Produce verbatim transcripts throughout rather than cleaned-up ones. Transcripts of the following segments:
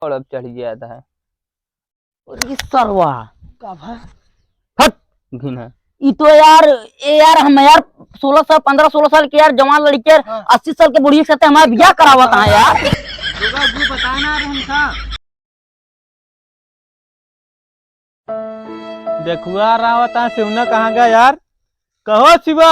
और अब चढ़ जाता है। और ये सरवा। का भा? फट। घिन है। ई तो यार, ए यार, हम यार सोलह साल, पन्द्रह सोलह साल के यार जवान लड़के यार, हाँ। अस्सी साल के बुढ़िया के साथे हमारा बियाह करावत है यार। रुका, तू बता ना रे हमका। देखुआ रहा था, सिवना कहाँ गया यार? कहो शिवा।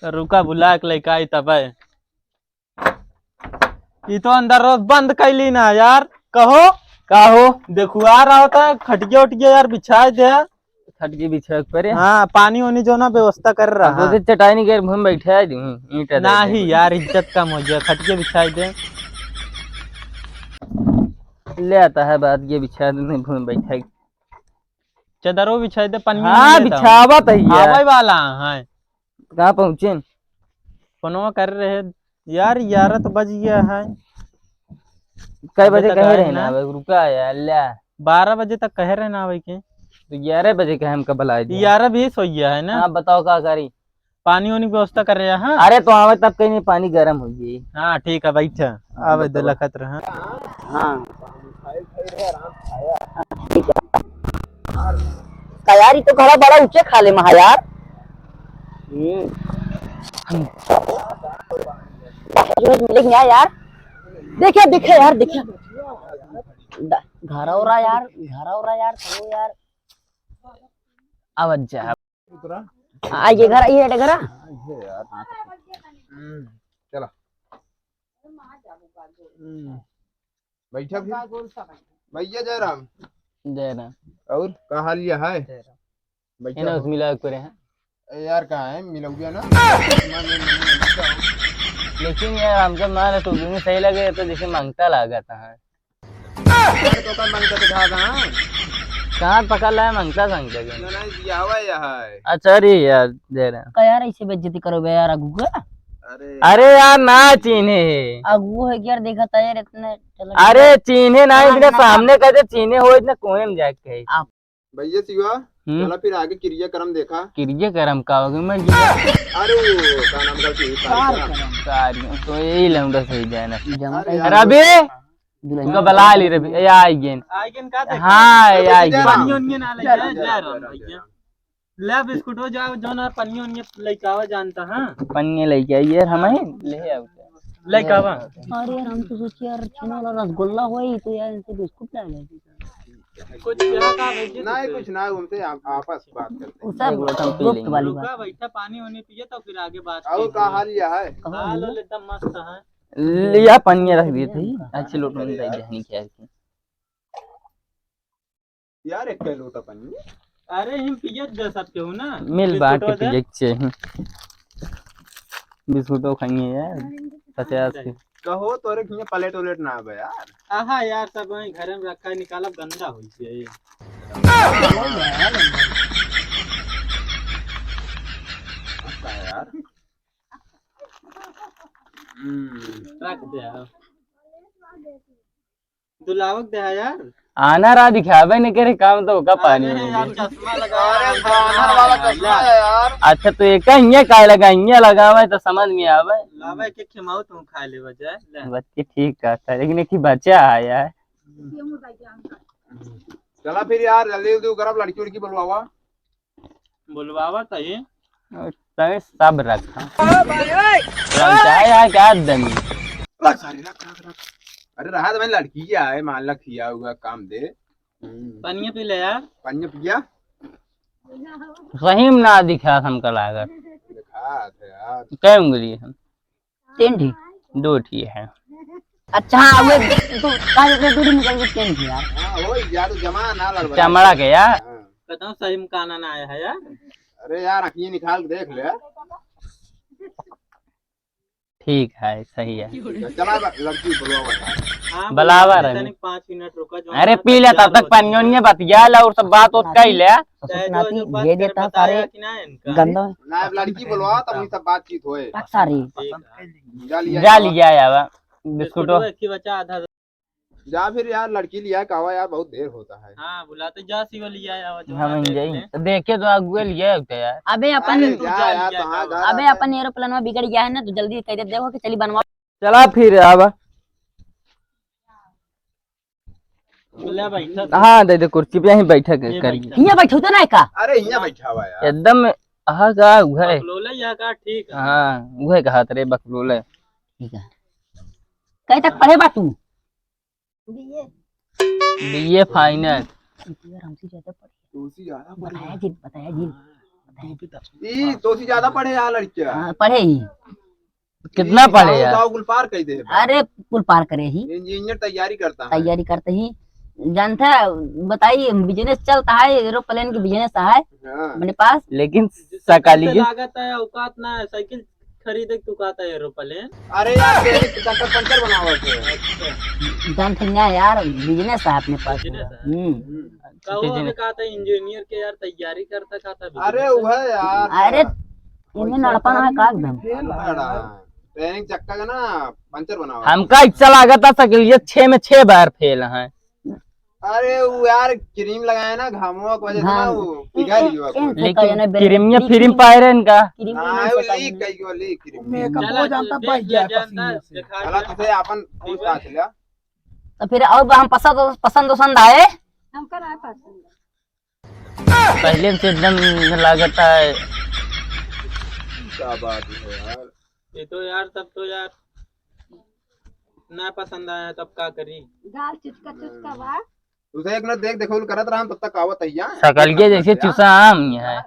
रुका, बुला के लेके आई तबे। ई तो अंदर रोज बंद कैली ना यार। कहो। का हो? देखुआ रहा था, खटिया उटिया यार बिछाए दे। खटिया बिछाए के परे। हाँ, पानी वानी जो ना व्यवस्था कर रहा। अब ओदे चटाई नहीं कर, हम बैठा दूँ, ईंटा दे दे। नहीं यार, इज्जत कम हो गया, खटिया बिछाए दे। ले आता है बात, ये बिछा दे, नहीं भूमि बैठा। चदरो बिछाए दे, पन्नी हाँ, नहीं लेता हूँ। बिछावत है यार। आवे वाला है। कहाँ पहुँचे? फोनवा कर रहे यार, ग्यारह तो बज गया है। कै अबे बजे तक कहे आए रहे ना? ना आवे, रुका यार, ल्या। बारह बजे तक कहे रहे ना आवे के। तो ग्यारह बजे के हमका बुलाए दिया। ग्यारह बीस हो गया है ना? हाँ, बताओ का करी? पानी वानी व्यवस्था कर रहे हैं, हाँ? अरे तो आवे तब कहीं नहीं, पानी गरम हो गई। हाँ, ठीक है, बैठा। हाँ, आवे दे बताओ। लखत रहा। हाँ। का यार, ई तो घड़ा बड़ा ऊंचे खा ले महा यार। हम्म। रोज मिलेंगे यार। देखिए, देखिए यार, देखिए। द-, घरा हो रहा यार, घरा हो रहा यार, चलो यार। अब अच्छा। उतरा। आ, ये घर, ये हटे घरा। हाँ, ये यार, हाँ, तो हम्म, चला। हम्म। बैठा फिर। भैया जयराम। जयराम। और का हाल ये है? जयराम। बैठा इन्हें हो। उस मिला के करे हैं। ए यार, कहाँ है? मिलौया ना? लेकिन यार, हमके मान तो भी सही लगे, तो जैसे मांगता लागत है। यार, तो का मांगता दिखा दा? कहाँ पकड़ लाया मांगता संग के? ना, ना, ये आवा या है। अच्छा, अरे यार, जयराम। का यार, ऐसे बेइज्जती करो बे यार, आगू का? अरे अरे यार, ना चीन्हे है। आगू है यार, देखा था यार, इतने चलो। अरे चीन्हे ना, ना, इनके ना, ना। सामने कहते चीन्हे हो, इतने कोहे में जाके कहे। आप भैया शिवा, हम्म। चला फिर आगे क्रियाक्रम देखा। क्रियाक्रम का हो गया? मैं अरे वो का नाम, गलती हुई, कार्यक्रम। कार्यक्रम। कार्य, तो यही लौंडा सही जाए ना। जमा अरे का यार, रवि, दुल्हन तुमका बुला ली रवि, ए, आई गेन। आई गेन का देखा? हाँ, अरे ए, आई गेन। जयराम। पन्नी उन्नी ना ले जयराम, जाए, जयराम, जयराम, जयराम। ले बिस्कुट हो जाओ, जो ना पन्नी उन्नी लेके आवा जानता, हाँ? पन्नी लेके आइए, हम ही ले आओ। लेके आवा। अरे यार, हम तो सोचे यार, छेना वाला रसगुल्ला होई, तो यार, इनसे बिस्कुट ला ले। कुछ यहाँ का भेजे नहीं, तो कुछ ना, हमसे आप, आपस बात करते हैं। उ सब एक लोटा हम पी गुप्त लेंगे। वाली बात। रुका, बैठा, पानी वानी पिए, तो फिर आगे बात और करेंगे। का हाल या है? कहाँ हाल है? एकदम मस्त है। लिया, पनिया रख दिए थे। अच्छे लोटों में अरे यार। दही नहीं किया है। यार, एक लोटा पनिया। अरे, हम पियत जा सकते हो ना? मिल बांट के बिस्कुटवा दे। पिए के चाही। बिस्कुटो खाइए यार, पचास के। कहो, तोरे हियां प्लेट उलेट ना आवे यार। आहा यार, सब वहीं घरे में रखा है, निकालब गंदा होइ जाए। अच्छा यार। हम्म। रख दे यार। दुलावक दे है यार। आना रहा दिखावे ने करे काम तो का पानी अरे में यार, दे। चश्मा लगा अरे, है, बानर वाला चश्मा है यार। अच्छा, तो ये कहीं ये काय लगा, ये लगावे तो समझ में आवे। लावे के खिमाऊ तू खा ले बजाय, ले। बच्चे ठीक कहता है, लेकिन एक ही बच्चा है यार। चला फिर यार, जल्दी जल्दी करब, लड़की उड़की बुलवावा। बुलवावा तही। तनी सब रखा। रख जाए यार, क्या दमी? रख सारी, रख, रख, रख। अरे रहा तो मैं लड़की क्या है, मान ला खिया हुआ काम दे। हम्म। पनिया पी ले यार। पनिया पिया? सही में ना दिखा हमका लागत। दिखा थे यार। कै उंगली है? तीन ठी। दो ठी है। अच्छा, हाँ, वो दो, काहे से दो ठी निकल के तीन ठी यार। हाँ, हो यार, जमा ना लड़बा। चमड़ा के यार। हाँ। बताओ सही में काना ना आया है यार। अरे यार, अखियाँ निकाल के देख ले। ठीक है, सही है। चला बा-, लड़की बुलावा यार। हाँ, बुलावा बुलावा रहे। तनिक पाँच मिनट रुका, जो अरे हमारा पी ले, तब तक पानी ओनिए बतिया ले और सब बात होत कही ले। ससुर नाती, ये देता सारे गंदा। ना, अब लड़की बुलवा, तब वही सब बातचीत होए। रख सारी। ठीक है। जा लिया जा आवा। लिया आवा। बिस्कुटो। बिस्कुटो एक ही बचा, आधा। जा फिर यार, लड़की लिया के आवा यार, बहुत देर होता है। हाँ, बुला तो जा, शिवा लिया आवा, जो हम ना देख जाई। ले। तो देखे तो अगुए लिया होता यार। अबे अपन अरे तू जा जा यार, लिया कहाँ आवा। घर अबे आता है? अपन एरोप्लेन में बिगड़ गया है ना, तो जल्दी कह दे, देखो कि चली बनवा। चला फिर आवा। ले बैठा। हाँ, दे दे कुर्सी पे, यहीं बैठा के ये करिए। बैठा। हियाँ बैठो तो नहीं का? अरे, हियाँ बैठा हुआ यार। एकदम, हाँ, का उहे? बकलोले या का? ठीक है। हाँ, उहे कहा तेरे बकलोले। ठीक है। कहीं तक पढ़े बा तू? बीए। बीए फाइनल। यार, हमसे ज्यादा पढ़े। तुमसे ज्यादा पढ़े। बताया जिन, बताया जिन। ई, तोसी ज्यादा पढ़े यार लड़किया। हाँ, पढ़े ही। कितना ई पढ़े गाँव, यार? गाँव कुल पार कर दे बा। अरे, कुल पार करे ही। इंजीनियर तैयारी करता है। तैयारी करते ही। जानता है, बताइए, बिजनेस चलता है, एरोप्लेन के बिजनेस है हाँ। अपने पास। लेकिन जिससे सकाली पैसे के लागत है, औकात ना है, साइकिल खरीदे के औकात है एरोप्लेन। अरे यार, तेरे चक्कर पंचर बनावत है। अच्छा। जानते हैं यार, बिजनेस है अपने पास। बिजनेस है। हम्म। हम्म। कहो, बिजनेस। हमें कहा था इंजीनियर के यार तैयारी करता, कहा था बिजनेस अरे है। वह यार। अरे, इनमें पैसा नड़पा ना है, काट दम। फेल है अड़ा। यार। ट्रेनिंग चक्का का ना पंचर बनावा। हमका इच्छा लागत है, सकलिए छह में छह बार फेल है। अरे वो यार क्रीम लगाए ना, घामवा की वजह से ना हाँ। वो पिघल गया इन-, कुछ। इनसे लेकिन कहिए ना, क्रीम ये बेनिफिट फ्री में पाए रहे इनका। क्रीम हाँ, इनसे वो कहिए लीक ना। कई गो लीक क्रीम। मेकअप चला, हो जानता देख बच ले, जाए जानता, पसीने से। दिखा चला दे। तुझे अपन पूछताछ लिया। तो फिर अब हम पसंद, पसंद, पसंद आए? हमका ना पसंद। पहले से एकदम लागत है। क्या बात है यार। ये तो यार, तब तो यार ना पसंद आया, तब का करी? गाल चुचका चुचका बा। तुझे एक मिनट देख, देखो, करत रहा हम, तब तक आवत है यहाँ। सकल के जैसे चूसा आम ही है।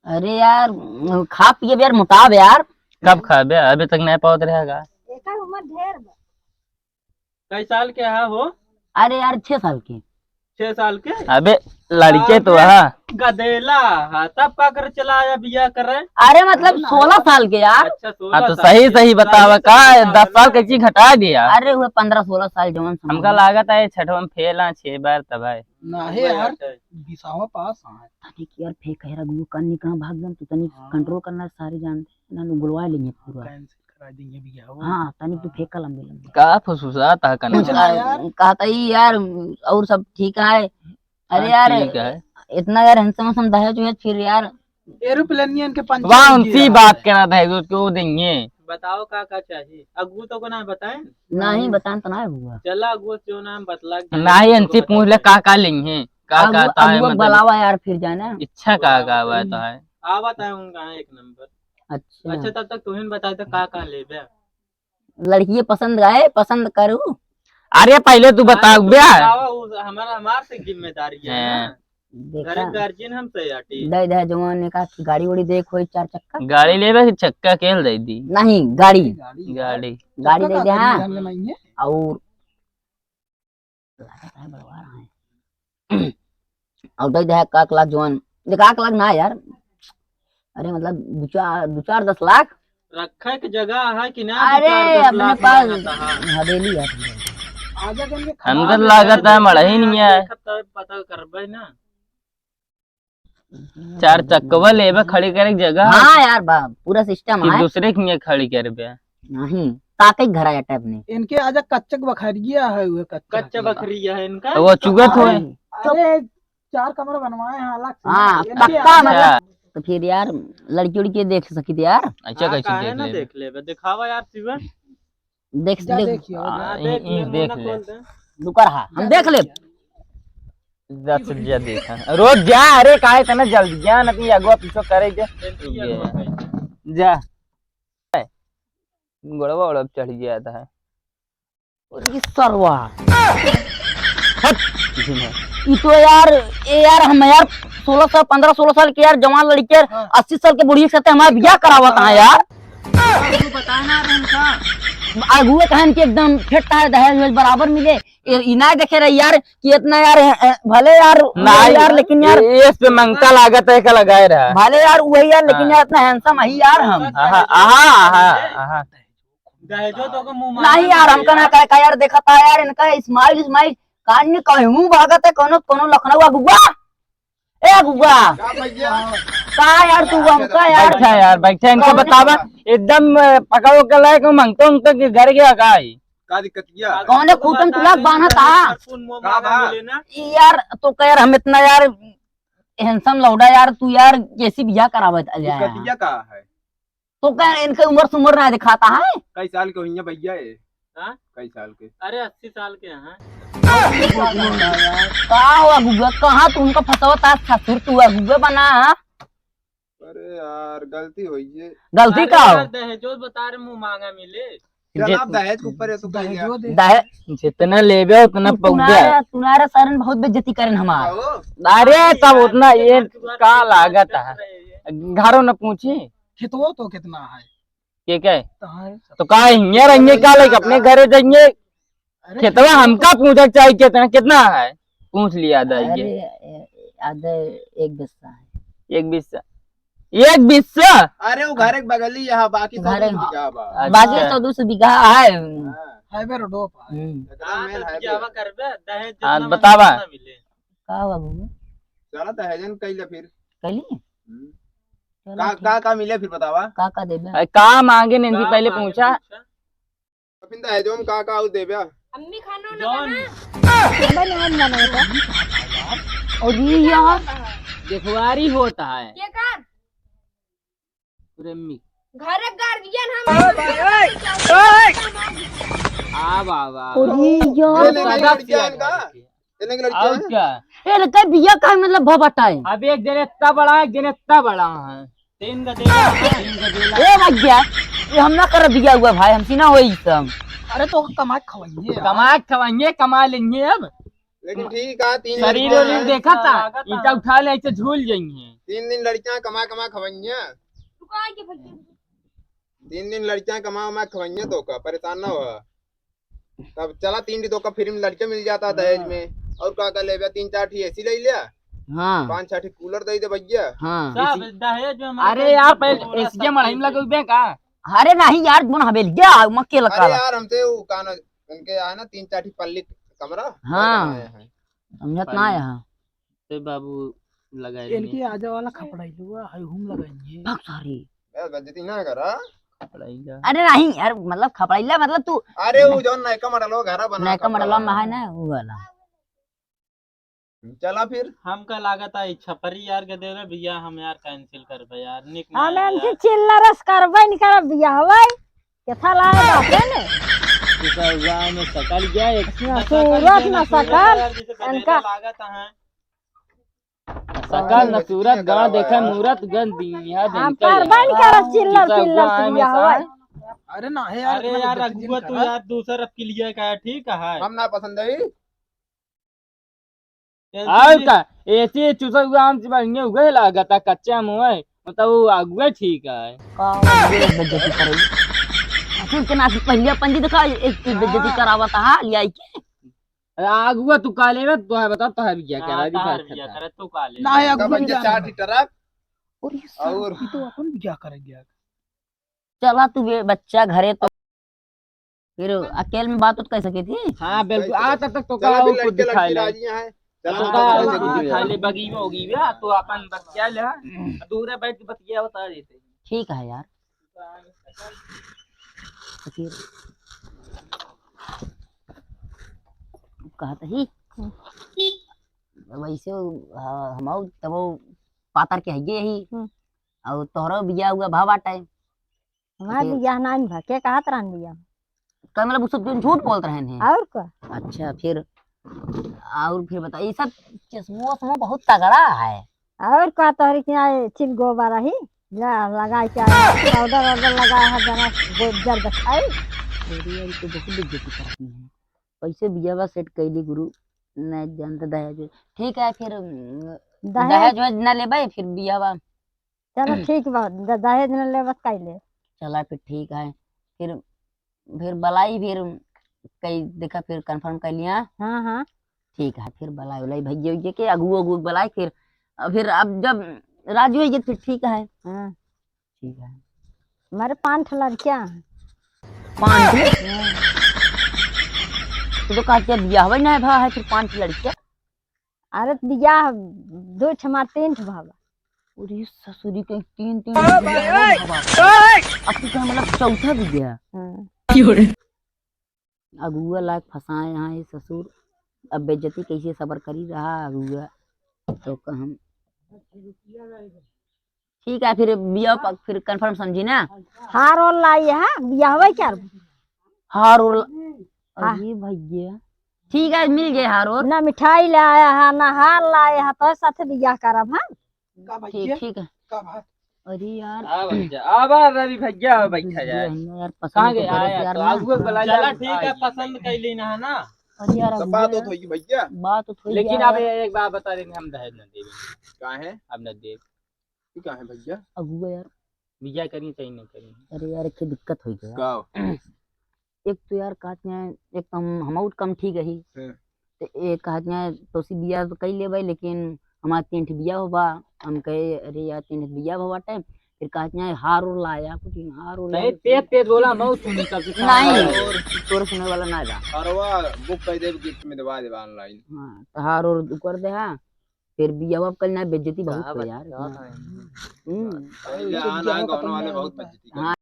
अरे यार, खा पिए यार, मोटाब यार। कब खाबे? अभी तक नहीं पावत रहेगा। एकर उम्र ढेर बा। कई साल के हा हो? अरे यार, छह साल के। छह साल के? अबे, लड़के तो अबे, हा। गदेला हा, तब का करे चला आया बियाह करे? अरे, मतलब, अरे ना। सोलह साल के यार। अच्छा, सोलह हाँ, तो साल सही, के। सही बतावा, लड़के का तो दस साल बता। कैसी घटा दिया? अरे, हुए पन्द्रह सोलह साल जवान समझ हमका लो। लागत है, छठवा में फेल आ, छह बार तब है। ना हे हाँ, यार, अच्छा। बीसावा पास आ। तनिक यार, फेंक है रघु, कन्नी कहाँ भाग गन, तू तनिक हाँ। कंट्रोल करना, सारे जानते हैं ना, लोग गुलवा लेंगे पूरा। कैंसिल करा देंगे भैया, वो। हाँ, तनिक तू हाँ। फेंका लंबे लंबे। का फुसफुसात है कन्नी? कुछ ना यार। कहता ही यार, और सब ठीक है। अरे हाँ, यार, ठीक है। इतना यार handsome handsome दहेज वेहेज फिर यार। एरोप्लेनियन के पंचर वाह, हो उनसी गया बात है। करा दहेज, उसको वो देंगे। बताओ का का चाहिए? अगुओ तो को ना बताएं? नहीं, नहीं। बताएं तो ना हुआ। चला अगुओ जो नाम बतला के नहीं, इनसे पूछ ले का का लेंगे, का का अगुओ, ताए अगुओ मतलब बुलावा यार, फिर जाना। इच्छा का का बताओ। बात है? आवत है उनका एक नंबर। अच्छा। अच्छा, तब तक तुहिन बताए तो का का लेबे? लड़किए पसंद आए, पसंद करू। अरे पहले तू हाँ, बताओ तो बे। बतावा, उ हमारा, हमार से जिम्मेदारी है हाँ। ना। देखा। घरे गार्जियन हम से आटी। दे दे जवान ने कहा कि गाड़ी उड़ी देख होई चार चक्का। गाड़ी लेबे कि चक्का केल दे दी? नहीं, गाड़ी। गाड़ी। गाड़ी। गाड़ी चक्का दे का दे, हाँ। गाड़ी हम ले मांगे? और लागत है बड़वा रहा है। और दे दे का एक लाख जवान। देख, एक लाख ना यार। अरे मतलब दो चार, दो चार दस लाख। रखे के जगह है कि ना? अरे, दो चार दस अपने लाख पास लागत है। हवेली है। आजा करके हम खा तो ले, लागत है, देख मड़ही ले, नहीं है। देखत तब पता करबे ना। चार चक्कवा लेबे खड़ी करे के जगह। हाँ यार, बा-, पूरा सिस्टम कि है। दूसरे के लिए खड़ी करबे। नहीं, ताके घर आया टाइप नहीं। इनके आजा कच्चा बखरिया है, वो कच्चा कच्चा बखरिया है इनका। तो वो चुगत होए। अरे, चार कमरा बनवाए हैं अलग से। हाँ, इनके पक्का आजा मतलब। तो फिर यार, लड़की उड़की देख सकी थी यार। अच्छा, हाँ, कैसे काहे देख ना लेबे? देख लेबे? दिखावा यार, शिवन। देख, जा देख। देखियो, आ, जा। हाँ, ई, देख ई ले, देख मुंह ना ले। खोल दे। रुका रहा, हम जा देख ले। देखियो। दस रुपया देखा। रोज जा, अरे काहे इतना जल्दी जा, ना तो ये अगवा पीछो करे के। देखिए, ये। अगवा कैसे। जा। गोड़वा ओड़वा चढ़ गया था। और ये सरवा। हट। ई तो यार, ए यार, हम यार सोलह साल, पन्द्रह सोलह साल के यार जवान लड़के, हाँ। अस्सी साल के बुढ़िया के साथे हमारा बियाह करावत है यार। तू बताए ना हमका। अगुए कहन कि एकदम फिट है, दहेज वहेज बराबर मिले। ए, ई ना देखे रहे यार कि इतना यार, ए, ए, भले यार, नहीं, यार, लेकिन यार ये, ये इस पे मंगता लागत है का लगाए रहा। भले यार वही यार, लेकिन हाँ। यार इतना handsome है यार हम। आहा, आहा, आहा, आहा। दहेजो तो को मुंह मारा नहीं यार, ना हमका ना यार। का, का यार देखा था यार इनका smile, smile। कान में कहूँ भागत है कोनो, कोनो लखनऊ अगुआ। ए अगुआ। का भैया? का यार तू हमका यार? बैठा यार, बैठा, इनका का बतावा। एकदम, अ, पकड़ो के लायक मंगतो, मंगतो के घर गया का है? का दिक्कत किया? कौने खूटन तुला बांधा था? का बा? ई यार, तो कह यार हम इतना यार handsome लौड़ा यार, तू यार कैसी बियाह करावत आ जाए? दिक्कत का है? तो क्या इनके उम्र सुमर ना दिखाता है? कई साल के होइया भैया ये? हाँ? कई साल के? अरे अस्सी साल के हैं। का हो अगुआ, कहाँ तू हमका फंसावत है ससुर, तू अगुआ बना। अरे यार, गलती होई है। गलती अरे का हो? यार, दहेजो बता रहे, मुंह मांगा मिले। चल, जे- आप दहेज के ऊपर है, तू कह दिया। दहेजो दे। दहे-, जितना लेबे उतना तू पउबे। तुम्हारा, तुम्हारा सरन बहुत बेइज्जती करन हमार। आओ। अरे, तब उतना ये का लागत है? घरों न पूछी। खेतवो तो कितना है? के के? तहार। तो का हियाँ रहेंगे, का लेके अपने घरे जाएंगे? अरे खेतवा हमका पूछक चाहिए कितना, कितना है? पूछ लिया दाई के। अरे, ए, आधा एक बिस्सा है। एक बिस्सा? एक बिस्सा? अरे वो घर एक बगली यहाँ, बाकी सब घर कुछ बिका बा। अच्छा। बाकी तो दो सौ बीघा है। हाँ। हाईवे रोडो पर। हम्म। एकदम मेन हाईवे। करबे, दहेज हाँ, जितना बतावा। मांगे उतना मिले। का हुआ बाबू? चला दहेजन कैले फिर। कैली? हम्म। चला का, ठीक। का, का मिले फिर बतावा? का, का देबे? अरे, का मांगे ने इनसे का पहले मांगे पूछा? पूछा? अपिन दहेजो में का का आऊ देब्या? अम्मी खाना उना जौन बना? बने हम ना होता। और ये यार, देखवारी होता है। के कर? प्रेमी। घर के गार्जियन हम। आ बाबा। और ये यार, ये ले, ले, सदा लड़कियां सियान का? इतने के लड़के और हैं? क्या? ए, लड़का बिया का मतलब भवा टाइम। अब एक जने इतना बड़ा है, एक जने इतना बड़ा है। तीन गदेला है, तीन गदेला। ए भैया, ये हम ना कर बिया हुआ भाई, हमसे ना होई सब। अरे तो कमा के खवाइए यार। कमा के खवाइए, कमा लेंगे अब। लेकिन ठीक है, तीन शरीर लड़कियां वरीर हैं। देखा था, लागत ईटा है। उठा ले, ऐसे झूल जाएंगे। तीन दिन लड़कियां कमा, कमा खवाइए। रुको, आइए भैया। तीन दिन लड़कियां कमा, कमा खवाइए तो का, परेशान ना हो। तब चला तीन ठी तोका free में लड़के मिल जाता दहेज में। हाँ। और का का लेबे? तीन चार ठी एसी ले लिया। हाँ। पाँच छह ठी कूलर दे दे भैया। हाँ। सब एसी। दहेज में हमारे अरे यार, पहले पूरा एसी सब मढ़ाई में चीज। लगौबे का? अरे नहीं यार, कौन हवेलिया मक्के लगा अरे ला। यार, हमसे वो कान उनके आए ना तीन चार ठी पल्ली कमरा, हाँ। बनाए हैं। समझत ना आया। ते बाबू लगाए इनकी लेंगे। आजा वाला खपड़ाई लुआ, हाय हम लगाएंगे। भाग सारी। ए, बेइज्जती ना करा। खपड़ाई ला। अरे नहीं यार, मतलब खपड़ाइला मतलब तू अरे वो जौन नयका मॉडल हो, घरा बना नयका मॉडल में है ना, वो वाला। चला फिर। हमका लागत है छपरी यार के देवे बिया, हम यार cancel करबे यार, निक हम ना इनसे यार। चिल्लरस करबे नहीं करब बिया हवाई। केथा लाए बापे ने? दूसरा गाँव में सकल गया एक ना सूरत ना सकल, इनका लागत है। सकल न सूरत, गाँव देखा मूरत, गंज दुनिया हम जनता करबे न यहाँ। करब चिल्लर दूसरा पिल्लर गाँव में पिल्लर हवाई। अरे ना है यार, अरे इतना यार, बेइज्जती अगुआ, तू करा। यार दूसर अब के लिए का है, ठीक है? हम ना पसंद है। एलसीडी और का? एसी चूसा हुआ आम से बढ़िया हुए लागत है, कच्चा आम हुआ है, मतलब वो अगुआ ठीक है। का अगुआ बेइज्जती करे? असल के नाती पहले अपन जी देखा, एक, एक बेइज्जती हाँ। करावत है, लिया के। अरे अगुआ तू का लेबे, तो है बता, तो है बिया हाँ, करा दी तोहार बात बिया खत्म। करे, तू का लेबे? ना है, अगुआ का बच्चे बिया चार करे। ठी ट्रक और ये सब और ये तो अपन बिया करे गया। चला तू बे बच्चा घरे तो फिर अकेल में बात उत कर सके थी। हाँ, बिल्कुल। आ तब तक तो चला का फिर कुछ लड़के दिखाई लड़की ले। राजी हैं। चला तो फिर का लड़के कुछ राजी दिखाई हैं। ले, बगी में होगी बे, तो अपन बतिया ले, दूर बैठ के बतिया बता देते हैं। ठीक है यार। तो फिर कहत ही, हम्म। वैसे, हाँ, हमहू तबो पातर के हइये ही। हम्म। और तोहरो बिया हुआ भा बाटे। हमार लेकिन बियाह नाहीं भा, के कहत रहन बियाह? का मतलब, उ सब जौन झूठ बोलत रहन हैं। और का? अच्छा, फिर, और फिर बता, ये सब चश्मो वश्मो बहुत तगड़ा है। और का, तोहरी के यहाँ चिल गोबर रही, जा लगा के आए, पाउडर वाउडर लगा है, जना गो-, जर दिखाई। अरे यार, ये तो बहुत बेइज्जती करती है। कैसे बियाह सेट कैली गुरु, नहीं जानते दहेज। ठीक है, फिर, उम, दहेज? दहेज वहेज ना लेबे, फिर बियाह चलो ठीक बा, द-, दहेज न लेबस कैले। चला फिर ठीक है, फिर, फिर बलाई फिर कई देखा फिर confirm कर लिया। हाँ, हाँ। ठीक है, फिर बलाई उलाई भैया उइया के अगुआ अगुआ बलाई फिर, फिर अब जब राजी होइए फिर ठीक है। हाँ। ठीक है। हमारे पाँच ठो लड़कियाँ हैं। पाँच ठो? हाँ। तू तो कहती है बियाह हुआ नहीं भा है, फिर पाँच ठो लड़कियाँ? अरे बियाह दो ठो हमार तीन ठो भा बा। अरे ससुरी के तीन, तीन ठो बियाह भा बा। अब तू कहे मतलब चौथा बियाह? हाँ। अगुआ लायक फंसाए यहाँ ये ससुर। अब बेइज्जती कैसे सबर करी रहा अगुआ। तो कहम। ठीक है, फिर बियाह प-, फिर confirm समझी ना। हार और लाई है, बियाह हुआ क्या? हार और ला-, हाँ। अरे भैया। ठीक है, मिल जाए हार ओर। ना मिठाई लाया है, ना हार लाया है, तो साथ बियाह करब, हाँ? का ठीक, भैया? ठीक है। का बात? अरे यार। आ भैया, आवा रवि भैया, बैठा जाए। यार, पसंद कहाँ तो गया करे यार, यार तो ना। आगू वाला चला, जा, ठीक है, आइए। पसंद कैली ना है ना। अरे यार, तो अगुआ बात यार, होत होई भैया। बात तो होई लेकिन गया आप यार। एक बात बता देंगे, हम दहेज न देबे। काहे? अब न देब। ई काहे भैया? अगुआ यार। बियाह करी चाहे न करी। अरे यार, एक ठे दिक्कत होई गया। का? एक तो यार कहत हैं, एक तो हम, हम आउट कम ठीक है। हाँ। तो एक कहत हैं, तोसी बियाह तो कई लेबे, लेकिन हमार तीन ठे बियाह होबा। हम कहे, "अरे यार, तीन ठे बियाह होबा बाटे।" फिर कहत हैं, "हार ओर लाया, कुछ हार ओर नहीं, लाया।" तेज तेज बोला, मऊ सुनी कब से नहीं, और तोर सुने वाला ना जा। अरे वाह, बुक कर देब, गिफ्ट में दबा देब ऑनलाइन। हाँ, तो हार ओर कर दे, हाँ। फिर बियाह अब कल ना बेइज्जती बहुत का है यार, बच्चा इतना। है? हम्म। पहले आना गाँव वाले बहुत बेइज्जती हाँ।